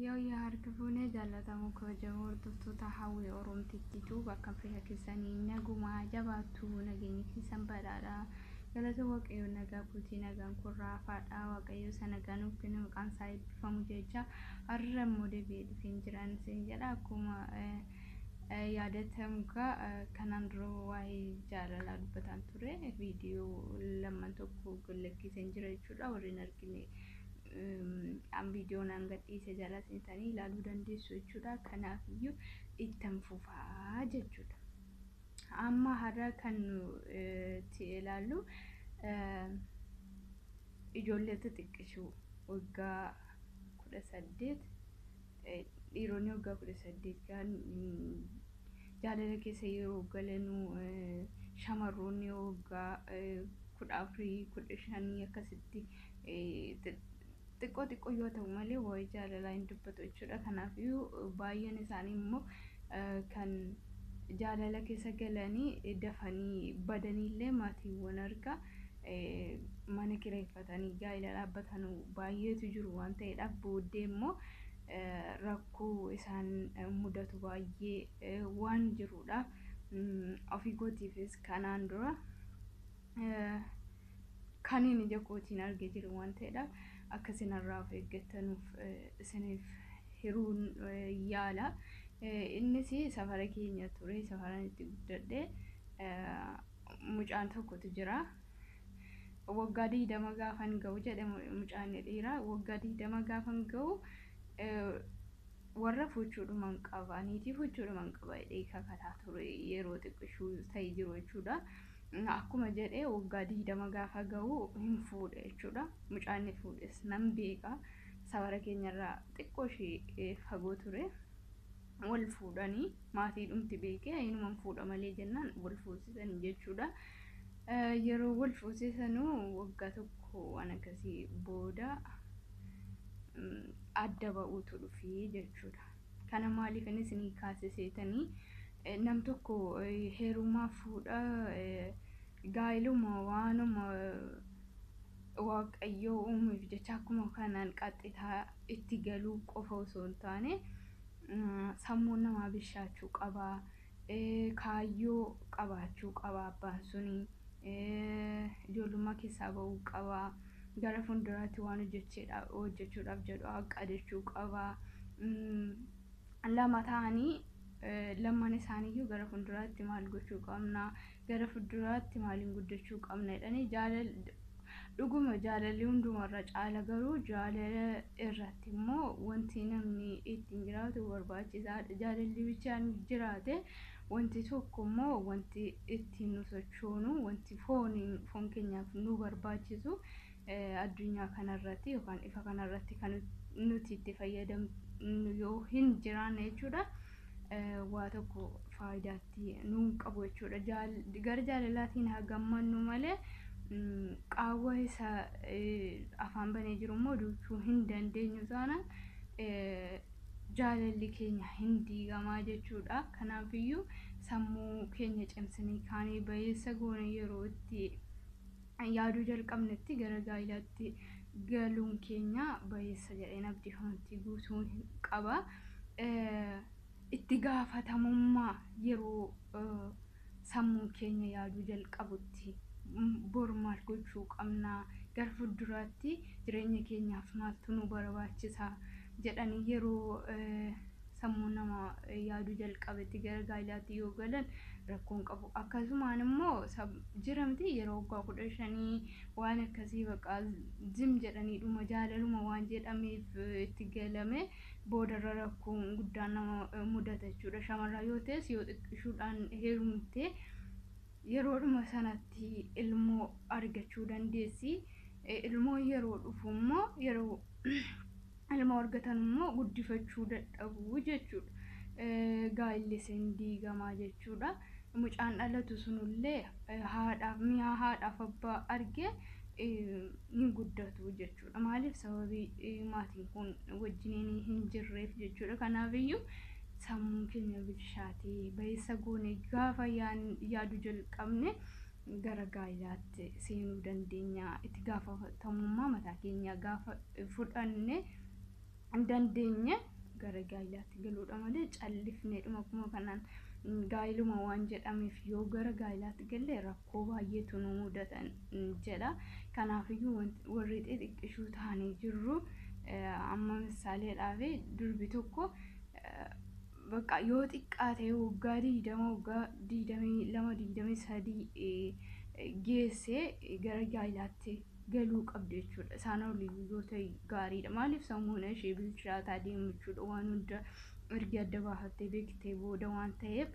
Yoo yaa harka fuunee jaallatamoo kabajamoo hordoftoota Hawwii Oromtittiitu bakka fayyaa keessanii nagumaa jabaattu, nageenyi keessan badhaadha. Galata Waaqayyoo, nagaa kootii, nagaan korraa hafaadha. Waaqayyo isa nagaa nuuf kenne maqaan isaa eebbifamu jecha, har'a immoo deebi'ee dhufeen jiran isin jedha. Akkuma yaadatamu kanaan dura waa'ee jaalalaa dubbataan ture, viidiyoo lamman tokko gallakkiseen jira jechuudha. Warreen argine an viidiyoo naan gadhiise jala seentanii ilaaluu dandeessu jechuudha. Kanaafiyyuu ittan fufaa jechuudha. Amma har'a kan nuti ilaallu ijoollee xixiqqishuu waggaa 18, dhiironni waggaa 18 gahan jaalala keessa yeroo galanuu, shamarroonni waggaa 14, 15 akkasitti xiqqoo xiqqoo yoo ta'u malee waa'ee jaalalaa hin dubbatu jechuudha. Kanaafiyyuu baay'een isaanii immoo kan jaalala keessa galanii dafanii badaniillee maatiiwwan argaa mana kireeffatanii gaa'ela dhaabbatan baay'eetu jiru waan ta'eedhaaf, booddee immoo rakkoo isaan mudatu baay'ee waan jiruudha. Ofii kootiifis kanaan dura kan inni ija kootiin argee jiru waan ta'eedhaaf, akka isinirraa of eeggattanuuf isiniif hiruun yaala. Innis safara keenya ture, safaraan itti guddadhe mucaan tokkotu jira. Waggaa 20 gaafan ga'u jedhe mucaan dhiiraa, waggaa 20 gaafan ga'u warra fuuchuudhuman qaba, niitii fuuchuudhuman qaba jedhee kakataa ture yeroo xiqqishuu ta'e jiru jechuudha. Akkuma jedhee waggaa 20 gaafa ga'u hin fuudhe jechuudha. Mucaan inni fuudhes nan beeka. Safara keenyarraa xiqqoo ishee fagoo ture. Wal fuudhanii maatii dhumti beekee inuman fuudha malee jennaan wal fuusisan jechuudha. Yeroo wal fuusisanuu waggaa tokko waan akkasii booda adda ba'uutu dhufee jechuudha. Kana maaliif inni isinii kaasiseetanii, nam tokko heerumaa fuudha gaa'iluma waanuma Waaqayyoo uumeef jecha akkuma kanaan qaxxitaa itti galuu qofa osoo hin taane, sammuun namaa bishaachuu qaba. Kaayyoo qabaachuu qaba abbaan suni. Ijoollummaa keessaa ba'uu qaba. Gara fuulduraatti waan hojjechuudhaaf jedhu haqqadachuu qaba. Lama ta'anii lamman isaaniiyyuu gara fuulduraatti maal gochuu qabna, gara fuulduraatti maaliin guddachuu qabna jedhanii. Jaalala dhuguma jaalalli hundumarra caala, garuu jaalala irratti immoo wanti namni ittiin jiraatu barbaachisaadha. Jaalalli bichaan jiraate wanti tokko immoo wanti ittiin nu sochoonu, wanti foon keenyaaf nu barbaachisu addunyaa kanarratti yookaan ifa kanarratti kan nuti itti fayyadamnu yoo hin jiraanne jechuudha, waa tokko faayidaatti nuun qabu jechuudha. Gara jaalalaatiin haa gammannu malee, qaawwa isa afaan banee jiru immoo duuchuu hin dandeenyu taanaan jaalalli keenya hin diigamaa jechuudha. Kanaafiyyuu sammuu keenya cimsinee kaanee bayeessa goone yeroo itti yaaduu jalqabnetti gara gaa'ilaatti galuun keenya bayeessa jedheen abdii amantii guutuu qaba. Itti gaafatamummaa yeroo sammuun keenya yaaduu jalqabutti, bor maal gochuu qabna, gara fuulduraatti jireenya keenyaaf maaltu nu barbaachisa jedhanii yeroo sammuun namaa yaaduu jalqabetti gara gaa'ilaatti yoo galan rakkoon qabu. Akkasumaan immoo jira miti, yeroo waggaa 15 waan akkasii baqa zim jedhanii dhuma jaalaluma waan jedhameef itti galame boodarra rakkoon guddaan nama mudata jechuudha. Shamarraa yoo ta'es yoo xiqqishuudhaan heerumte yeroodhuma sanatti ilmoo argachuu dandeessi. Ilmoo yeroo dhufu immoo, yeroo ilmoo argatan immoo guddifachuu dadhabuu jechuudha. Gaa'illi isin diigamaa jechuudha. Mucaan dhalatu sunillee haadhaaf mi'a haadhaaf abbaa argee hin guddatu jechuudha. Maaliif? Sababii maatiin kun wajjiniin hin jirreef jechuudha. Kanaafiyyuu sammuun keenya bilchaatee bayeessa goone gaafa yaaduu jalqabne gara gaa'ilaatti seenuu dandeenya. Itti gaafatamummaa mataa keenya gaafa fudhanne dandeenye gara gaa'ilaatti galuudha malee callifneedhuma akkuma kanaan gaa'iluma waan jedhameef yoo gara gaa'ilaatti galle rakkoo baay'eetu nu mudatan jedha. Kanaafiyyuu warri xixiqqishuu taanee jirru amma misaaleedhaaf durbi tokko bakka yoo xiqqaate waggaa 20, waggaa 22, 23 geessee gara gaa'ilaatti galuu qabdi jechuudha. Isaan olii yoo ta'e gaariidha. Maaliif sammuun ishee bilchaataa deemu jechuudha. Waan hunda erga adda baafattee beektee booda waan ta'eef,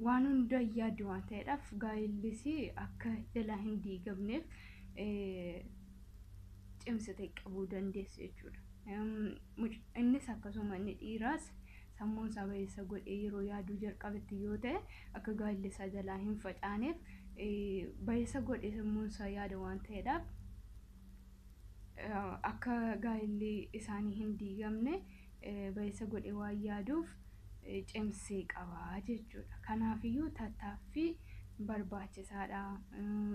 waan hunda yaaddi waan ta'eedhaaf, gaa'illis akka jalaa hin diigamneef cimsitee qabuu dandeessi jechuudha. Innis akkasuma, inni dhiiraas sammuun isaa bayeessa godhee yeroo yaaduu jalqabetti yoo ta'e, akka gaa'illi isaa jalaa hin facaaneef bayeessa godhee sammuun isaa yaada waan ta'eedhaaf, akka gaa'illi isaanii hin diigamne bayeessa godhee waan yaaduuf cimsee qabaa jechuudha. Kanaafiyyuu tattaaffii barbaachisaadha.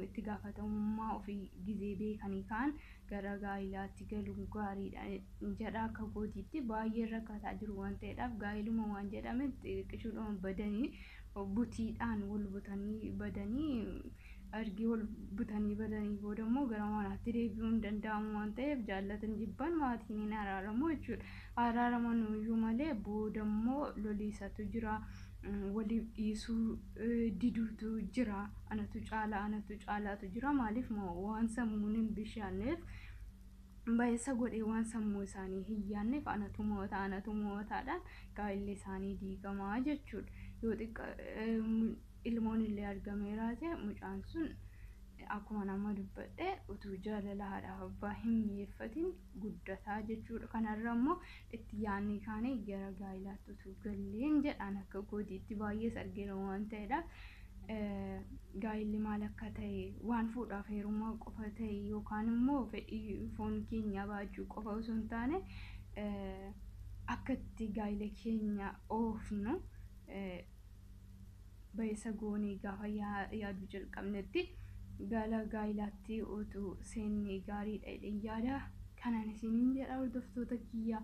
Itti gaafatamummaa ofii gizee beekanii kaan gara gaa'ilaatti galuun gaariidha jedha. Akka kootiitti baay'ee rakkataa jiru waan ta'eedhaaf, gaa'iluma waan jedhame xixiqqishuudhaan badanii, butiidhaan wal butanii badanii, ergi wal butanii badanii booda immoo gara manaatti deebi'uun hin danda'amu waan ta'eef, jaallatan jibban maatiin hin araaramu jechuudha. Araaraman iyyuu malee booda immoo loliisatu jira. Waliif dhiisuu diduutu jira. Anatu caalaa, anatu caalaatu jira. Maaliif? Waan sammuun hin bishaanneef, bayeessa godhee waan sammuu isaanii hin yaadneef, anatu mo'ata, anatu mo'ataadhaan gaa'illi isaanii diigamaa jechuudha. Yoo xiqqa ilmoon illee argameera ta'e, mucaan sun akkuma nama dubbadhe utuu jaalala haadhaaf abbaa hin mi'eeffatin guddataa jechuudha. Kanarra immoo itti yaadnee kaanee gara gaa'ilaatti utuu galleen jedhaan. Akka kootiitti baay'ees argeera waan ta'eedhaaf, gaa'illi maal akka ta'e, waan fuudhaaf heerumaa qofa ta'e yookaan immoo fedhii foon keenyaa baachuu qofa osoo hin taane, akka itti gaa'ila keenya oofnu bayeessa goonee gaafa yaaduu jalqabnetti gara gaa'ilaatti utuu seennee gaariidha jedhee yaada. Kanan isiniin jedha, hordoftoota kiyya,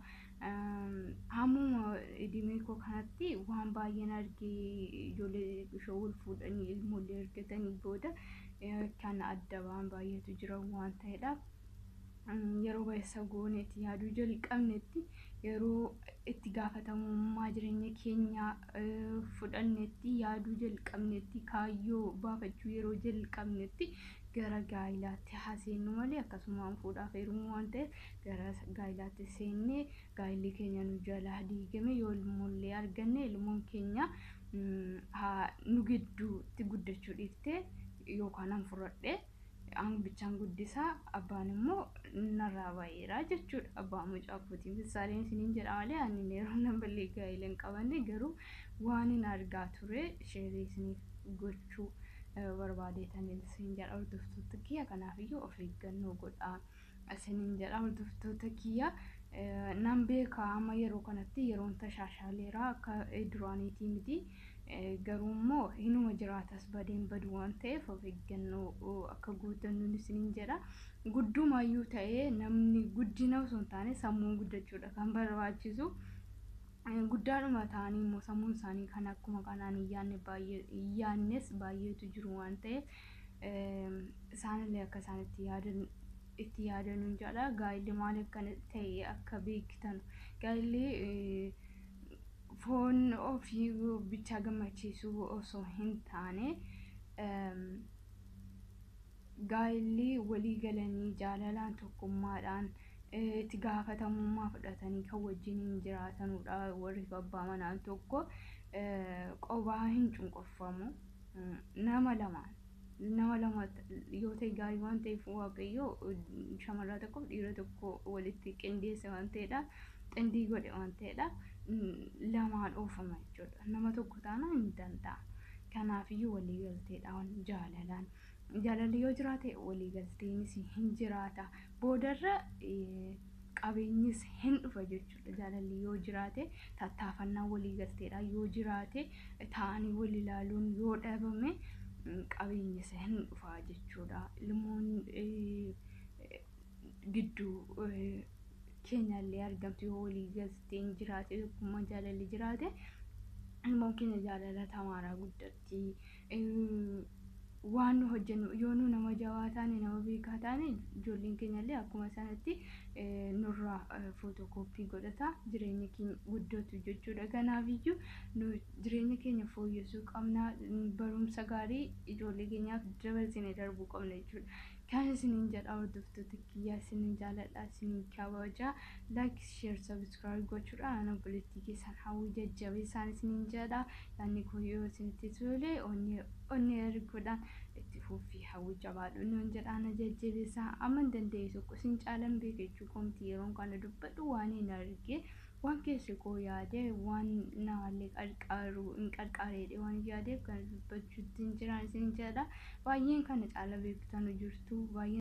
hammuma idimee koo kanatti waan baay'een argee, ijoollee xixiqqishoo wal fuudhanii ilmoollee argatanii booda kan adda ba'an baay'eetu jira waan ta'eedhaaf, yeroo bayeessa gooneetti yaaduu jalqabnetti, yeroo itti gaafatamummaa jireenya keenyaa fudhannetti yaaduu jalqabnetti, kaayyoo baafachuu yeroo jalqabnetti gara gaa'ilaatti haa seennu malee, akkasumaan fuudhaaf heerumuu waan ta'eef gara gaa'ilaatti seennee gaa'illi keenya nu jalaa diigame, yoo ilmoollee arganne ilmoon keenya haa nu gidduutti guddachuu dhiiftee, yookaan an fudhadhee an bichaan guddisaa, abbaan immoo narraa baay'eera jechuudha. Abbaan mucaa kootii misaaleen isiniin jedha malee ani yeroo namballee gaa'ila hin qabanne, garuu waan hin argaa ture share isiniif gochuu barbaadeetan isin jedha, hordoftoota kiyya. Kanaafiyyuu of eeggannoo godhaa isiniin jedha, hordoftoota kiyya. Nan beeka, amma yeroo kanatti yeroon tashaashaaleera, akka duraaniitii miti. Garuu immoo hinuma jiraatas badeen badu waan ta'eef, of eeggannoo akka guutannu isiniin jedha. Guddumayyuu ta'ee namni guddina osoo hin taane sammuun guddachuudha kan barbaachisu. Guddaadhuma ta'anii immoo sammuun isaanii kan akkuma kanaan hin yaadne baay'ee hin yaadnes baay'eetu jiru waan ta'eef, isaanillee akka isaan itti yaadan itti yaadanuun jedha. Gaa'illi maal akka ta'e akka beektan, gaa'illi foon ofii bichaa gammachiisuu osoo hin taane, gaa'illi walii galanii jaalalaan, tokkummaadhaan, itti gaafatamummaa fudhatanii kan wajjin jiraatanudha. Warri abbaa manaa tokko qobaa hin cunqurfamu. Nama lamaan, nama lama yoo ta'e gaarii waan ta'eef, Waaqayyo shamarraa tokkoof dhiira tokko walitti qindeesse waan ta'eedha, xindii godhe waan ta'eedha, lamaan oofama jechuudha. Nama tokko taanaan hin danda'amu. Kanaafiyyuu walii galteedhaan, jaalalaan, jaalalli yoo jiraate waliigalteenis hin jiraata. Boodarra qabeenyis hin dhufa jechuudha. Jaalalli yoo jiraate, tattaafannaa waliigalteedhaan yoo jiraate, taa'anii wal ilaaluun yoo dhabame, qabeenyis hin dhufa jechuudha. Ilmoon gidduu keenyallee argamtu yoo walii galteen jiraate, tokkummaan jaalalli jiraate, ilmoon keenya jaalala tamaaraa guddatti. Waan nu hojjennu yoo nu nama jabaa taane, nama beekaa taane, ijoolleen keenyallee akkuma sanatti nurraa footokooppii godhata, jireenya keenya guddatu jechuudha. Kanaafiyyuu nu jireenya keenya fooyyessuu qabna, barumsa gaarii ijoollee keenyaaf dabarsine darbuu qabna jechuudha. Kan isiniin jedha, hordoftoota kiyyaa, isiniin jaaladha, isiniin kabaja. Like, share, subscribe gochuudhaan ana obboleettii keessan Hawwii jajjabeessaan isiniin jedha. Yaadni koo yoo isinitti tole, onnee erguudhaan itti fuufii Hawwii, jabaadhu nuun jedha, ana jajjabeessaa. Amma hin danda'e tokko isin caalan beeka jechuu koomti. Yeroon kana dubbadhu waan hin arge, waan keessi koo yaade, waan namallee qarqaaru hin qarqaareedhe waan yaadeef kana dubbachuutti hin jiraan isin jedha. Baay'een kana caala beektan jirtu baay'een.